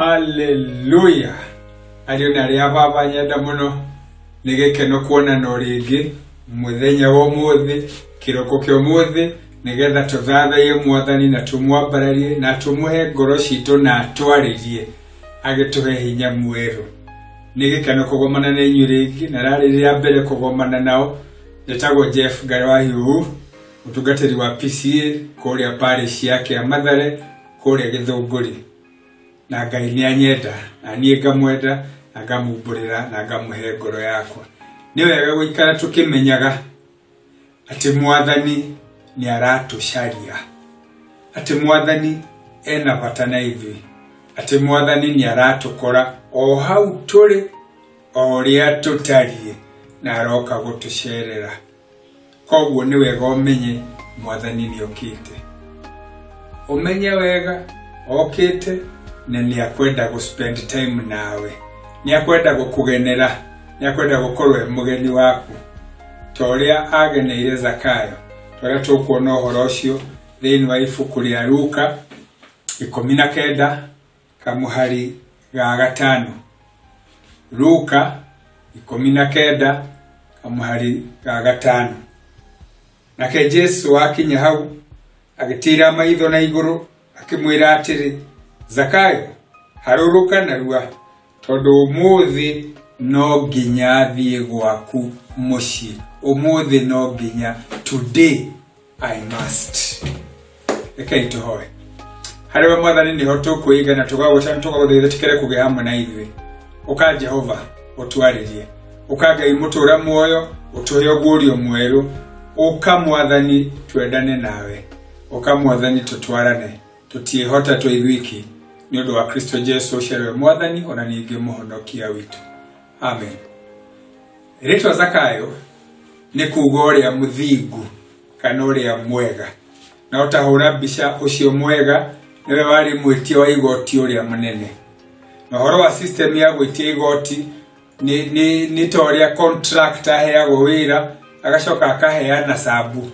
Haleluya! Ariũ na arĩa a baba nyenda mũno, nĩ gĩkeno kuonana o rĩngĩ mũthenya wa ũmũthĩ, kĩroko kĩa ũmũthĩ, nĩgetha tũthathaiye Mwathani na tũmwambararie na tũmũhe ngoro citũ na atwarĩrie agĩtũhe hinya mwerũ. Nĩ gĩkeno kũgomana na inyuĩ rĩngĩ, na rarĩ rĩa mbere kũgomana nao. Njĩtagwo Jeff Ngarĩ wa Hiũhu, mũtungatĩri wa PCA kũrĩa parish ya Kĩamathare kũrĩa Gĩthũngũri. Na Ngai nĩ anyenda, na niĩ ngamwenda, na ngamumbũrĩra, na ngamũhe ngoro yakwa. Nĩ wega gũikara tũkĩmenyaga atĩ Mwathani nĩ aratũcaria, atĩ Mwathani ena bata na ithuĩ, atĩ Mwathani nĩ aratũkora o hau tũrĩ, o ũrĩa tũtariĩ, na aroka gũtũcerera. Koguo nĩ wega ũmenye Mwathani nĩ okĩte. Ũmenye wega okĩte na nĩ akwenda gũ spend time nawe. Nĩ akwenda gũkũgenera, nĩ akwenda gũkorwo e mũgeni waku. Ta ũrĩa ageneire Zakayo, ta ũrĩa tũkuona ũhoro ũcio thĩinĩ wa ibuku rĩa Luka 19 kamũhari ga gatano. Luka 19 kamũhari ga gatano. Nake Jesu akinya hau agĩtiira maitho na igũrũ akĩmwĩra atĩrĩ, Zakayo, harũrũka narua, tondũ ũmũthĩ no nginya thiĩ gwaku mũciĩ. Ũmũthĩ no nginya, today I must. Rekei tũhoe. Harĩ we Mwathani nĩho tũkwĩiga na tũgagũca na tũgagũthaitha tĩkĩre kũgĩa hamwe na ithuĩ. Ũka Jehova ũtwarĩrie. Ũka Ngai mũtũra muoyo ũtũhe ũguũrio mwerũ. Ũka Mwathani twendane nawe. Ũka Mwathani tũtwarane. Tũtiĩhota twĩ ithuiki nĩ ũndũ wa Kristo Jesu ũcio arĩ we Mwathani ona ningĩ mũhonokia witũ. Amen. Rĩtwa Zakayo nĩ kuuga ũrĩa mũthingu kana ũrĩa mwega. Na ũtahũra mbica ũcio mwega nĩwe warĩ mwĩtia wa igoti ũrĩa mũnene. Na ũhoro wa system ya gwĩtia igoti nĩ, nĩ, nĩ ta ũrĩa contractor aheagwo wĩra agacoka akaheana sabu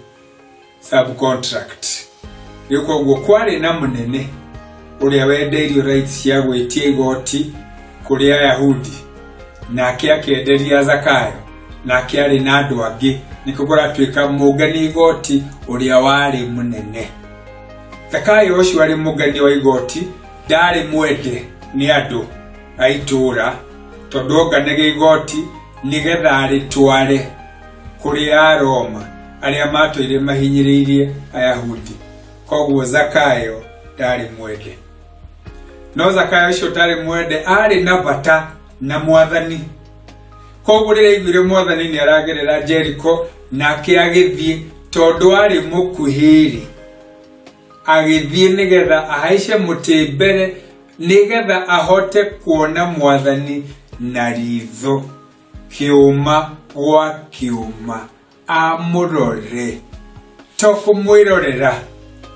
subcontract. Rĩu koguo kwarĩ na mũnene ũrĩa wendeirio rights cia gwĩtia igoti kũrĩ Ayahudi, nake akĩenderia Zakayo, nake arĩ na andũ angĩ, nĩkĩo kũratuĩka mũngani igoti ũrĩa warĩ mũnene. Zakayo ũcio arĩ mũngani wa igoti ndarĩ mwende nĩ andũ a itũũra tondũ onganagia igoti nĩgetha arĩtware kũrĩ Aroma arĩa matũire mahinyĩrĩirie Ayahudi. Koguo Zakayo ndarĩ mwende. No Zakayo ũcio ũtarĩ mwende arĩ na bata na Mwathani. Koguo rĩrĩa aiguire Mwathani nĩ aragerera Jeriko, nake agĩthiĩ tondũ arĩ mũkuhĩ-rĩ, agĩthiĩ nĩgetha ahaice mũtĩ mbere nĩgetha ahote kuona Mwathani na ritho. Kĩũma gwa kĩũma amũrore, to kũmwĩrorera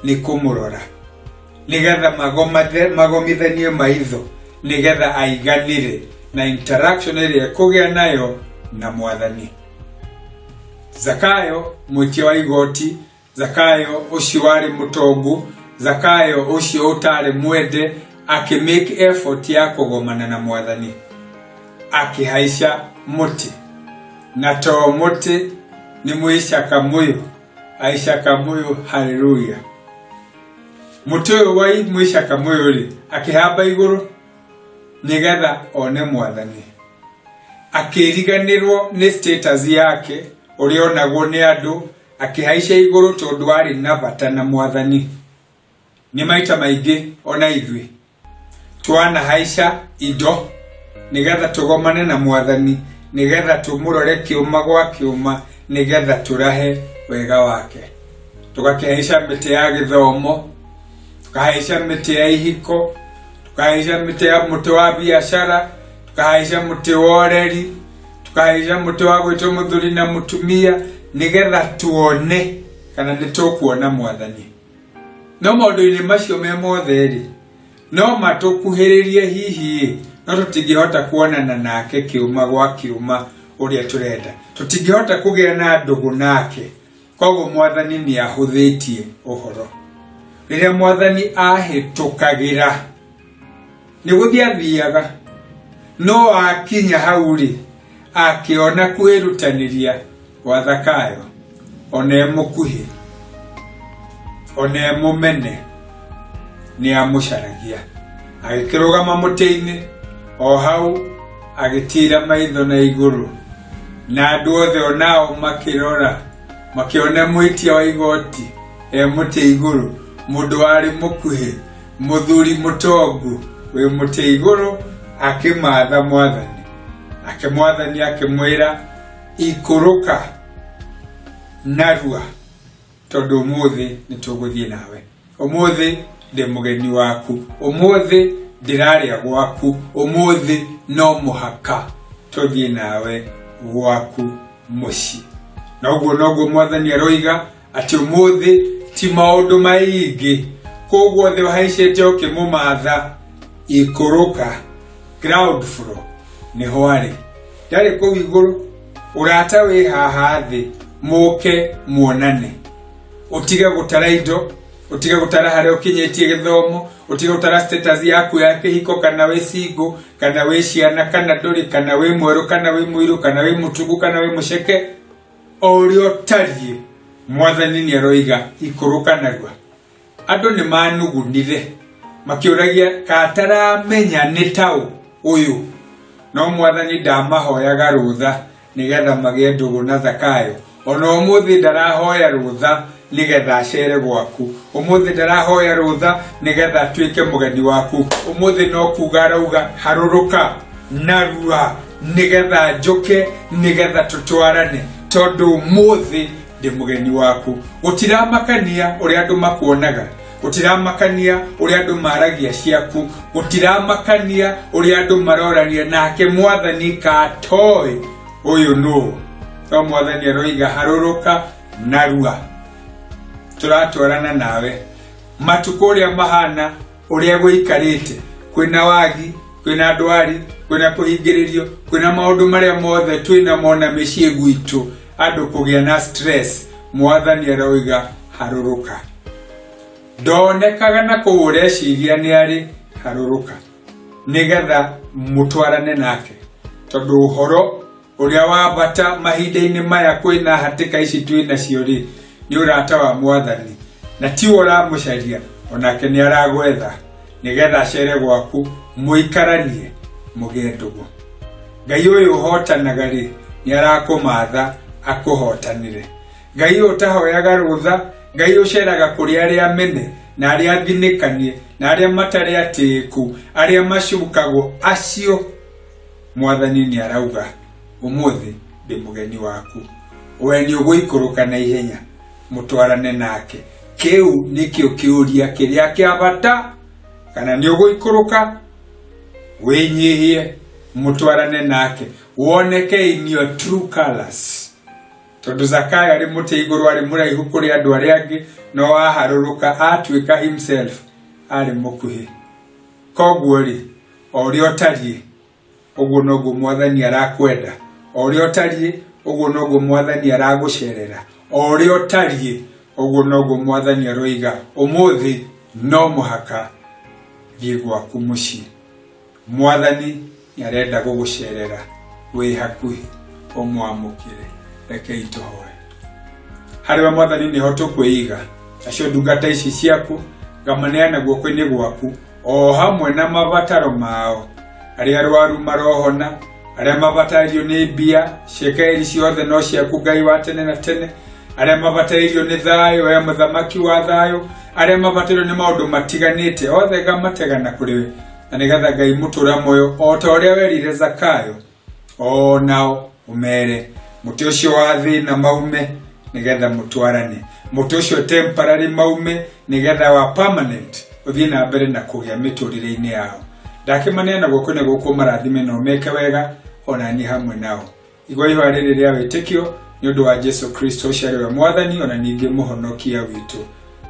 nĩ kũmũrora, nĩgetha magomithanie maitho, nĩgetha aiganĩre na interaction ĩrĩa ekũgĩa nayo na Mwathani. Zakayo mwĩtia wa igoti Zakayo ũcio warĩ mũtongu, Zakayo ũcio ũtaarĩ mwende, akĩ make effort ya kũgomana na Mwathani. Akĩhaica mũtĩ. Na to mũtĩ, nĩ mwĩcaka mũyũ. Aicaka mũyũ, haleluya. Mũtĩ ũyũ wa mwĩcaka mũyũ rĩ, akĩhamba igũrũ nĩgetha one Mwathani. Akĩriganĩrwo nĩ status yake, ũrĩa onagwo nĩ andũ, Akĩhaica igũrũ tondũ arĩ na bata na Mwathani. Nĩ maita maingĩ ona ithuĩ twanahaica indo nĩgetha tũgomane na Mwathani, nĩgetha tũmũrore kĩũma gwa kĩũma, nĩgetha tũrahe wega wake. Tũgakĩhaica mĩtĩ ya gĩthomo, tũkahaica mĩtĩ ya ihiko, tũkahaica mĩtĩ ya mũtĩ wa biacara, tũkahaica mũtĩ wa ũreri, tũkahaica mũtĩ wa gwĩtwo mũthuri na mũtumia nĩgetha tuone kana nĩ tũkuona Mwathani. No maũndũ-inĩ macio me mothe rĩ, no matũkuhĩrĩrie hihi no tũtingĩhota kuonana nake kĩũma gwa kĩũma ũrĩa tũrenda. Tũtingĩhota kũgĩa na ndũgũ nake. Koguo Mwathani nĩ ahũthĩtie ũhoro. Rĩrĩa Mwathani ahĩtũkagĩra. Nĩ gũthiĩ athiaga, no akinya hau rĩ, akĩona kwĩrutanĩria gwa Zakayo, ona e mũkuhĩ, ona e mũmene, nĩ amũcaragia. Agĩkĩrũgama mũtĩ-inĩ o hau agĩtiira maitho na igũrũ, na andũ othe onao makĩrora, makĩona mwĩtia wa igoti e mũtĩ igũrũ, mũndũ warĩ mũkuhĩ, mũthuri mũtongu wĩ mũtĩ igũrũ akĩmatha mwathani. Nake mwathani akĩmwĩra, ikũrũka narua, tondũ ũmũthĩ nĩ tũgũthiĩ nawe. Ũmũthĩ ndĩ mũgeni waku, ũmũthĩ ndĩrarĩa gwaku, ũmũthĩ no mũhaka tũthiĩ nawe gwaku mũciĩ. Na ũguo noguo mwathani aroiga atĩ ũmũthĩ ti maũndũ maingĩ, koguo thĩ ũhaicĩte ũkĩmũmatha, ikũrũka ground floor nĩho arĩ, ndarĩ kũu igũrũ. Ũrata wĩ haha thĩ, mũke muonane. Ũtige gũtara indo, ũtige gũtara harĩa ũkinyĩtie gĩthomo, ũtige gũtara status yaku ya kĩhiko, kana wĩ single, kana wĩ ciana, kana ndũrĩ, kana wĩ mwerũ, kana wĩ mũirũ, kana wĩ mũtungu, kana wĩ mũceke. O ũrĩa ũtariĩ, mwathani nĩ aroiga ikũrũka narua. Andũ nĩ manugunire makĩũragia kataramenya nĩ taũ ũyũ, no mwathani ndamahoyaga rũtha nĩgetha magĩe ndũgũ na Zakayo. Ona ũmũthĩ ndarahoya rũtha nĩgetha acere gwaku, ũmũthĩ ndarahoya rũtha nĩgetha atuĩke mũgeni waku. Ũmũthĩ no kuga arauga harũrũka narua nĩgetha njũke, nĩgetha tũtwarane, tondũ ũmũthĩ ndĩ mũgeni waku. Gũtiramakania ũrĩa andũ makuonaga, gũtiramakania ũrĩa andũ maragia ciaku, gũtiramakania ũrĩa andũ marorania nake mwathani katoĩ ũyũ nũũ. No mwathani aroiga harũrũka narua, tũratwarana nawe matukũ ũrĩa mahana, ũrĩa gũikarĩte, kwĩna wagi, kwĩna ndwari, kwĩna kũhingĩrĩrio, kwĩna maũndũ marĩa mothe twĩna mona mĩciĩ gwitũ, andũ kũgĩa na stress. Mwathani aroiga harũrũka. Ndonekaga na kũu ũreciria nĩ arĩ, harũrũka nĩgetha mũtwarane nake, tondũ ũhoro ũrĩa wa bata mahinda-inĩ maya kwĩna hatĩka ici twĩ nacio rĩ, nĩ ũrata wa mwathani, na tiwe ũramũcaria, onake nĩ aragwetha nĩgetha acere gwaku, mũikaranie, mũgĩe ndũgũ. Ngai ũyũ ũhotanaga rĩ, nĩ arakũmatha akũhotanĩre. Ngai ũyũ ũtahoyaga rũtha, Ngai ũceraga kũrĩ arĩa amene na arĩa athinĩkanie na arĩa matarĩ atĩĩku, arĩa macukagwo, acio mwathani nĩ arauga ũmũthĩ ndĩ mũgeni waku. We nĩ ũgũikũrũka na ihenya mũtwarane nake. Kĩu nĩkĩo kĩũria kĩrĩa kĩa bata, kana nĩ ũgũikũrũka wĩnyihie mũtwarane nake, woneke in your true colors. Tondũ Zakayo arĩ mũtĩ igũrũ arĩ mũraihu kũrĩ andũ arĩa angĩ, no aharũrũka atuĩka himself arĩ mũkuhĩ. Koguo rĩ, o ũrĩa ũtariĩ ũguo noguo mwathani arakwenda, o ũrĩa ũtariĩ ũguo noguo mwathani aragũcerera, o ũrĩa ũtariĩ ũguo noguo mwathani aroiga ũmũthĩ no mũhaka thiĩ gwaku mũciĩ. Mwathani nĩ arenda gũgũcerera wĩ hakuhĩ, ũmwamũkĩre. Rekei tũhoe. Harĩ we mwathani nĩho tũkwĩiga, nacio ndungata ici ciaku ngamaneana guoko-inĩ gwaku, o hamwe na mabataro mao. Arĩa arwaru marohona, arĩa mabatairio nĩ mbia, cekeri ciothe no ciaku Ngai wa tene na tene, arĩa mabatairio nĩ thayũ, we mũthamaki wa thayũ, arĩa mabatairio nĩ maũndũ matiganĩte, othe ngamategana kũrĩ we, na nĩgetha Ngai mũtũra muoyo, o ta ũrĩa werire Zakayo, o nao ũmere mũtĩ ũcio wa thĩna maume nĩgetha mũtwarane, mũtĩ ũcio temporary maume nĩgetha wa permanent ũthiĩ na mbere na kũgĩa mĩtũrĩre-inĩ yao. Ndakĩmaneana guoko-inĩ gwaku ũmarathime na ũmeke wega, o na niĩ hamwe nao. Igua ihoya rĩrĩ rĩa wĩtĩkio nĩ ũndũ wa Jesu Kristo ũcio arĩ we Mwathani ona ningĩ Mũhonokia witũ.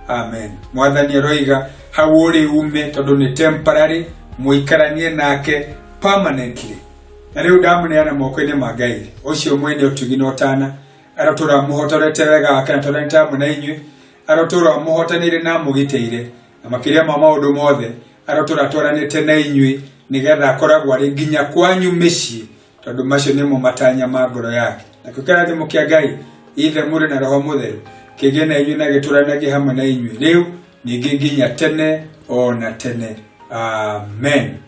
Amen. Mwathani aroiga hau ũrĩ ume tondũ nĩ temporary, mũikaranie nake permanently. Na rĩu ndamũneana moko-inĩ ma Ngai ũcio mwene ũtugi na ũtana, arotũra mũhotorete wega wake na tũranĩte hamwe na inyuĩ, arotũra mũhotanĩire na amũgitĩire, na makĩria ma maũndũ mothe arotũra twaranĩte na inyuĩ. Nĩgetha akoragwo arĩ nginya kwanyu mĩciĩ, tondũ macio nĩmo matanya ma ngoro yake. Nakĩo kĩrathimo kĩa Ngai Ithe, Mũrũ na Roho Mũtheru kĩgĩe na inyuĩ na gĩtũranagie hamwe na inyuĩ rĩu ningĩ nginya tene o na tene. Amen.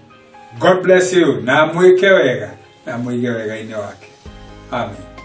God bless you, na mwĩke wega na mũige wega-inĩ wake. Amen.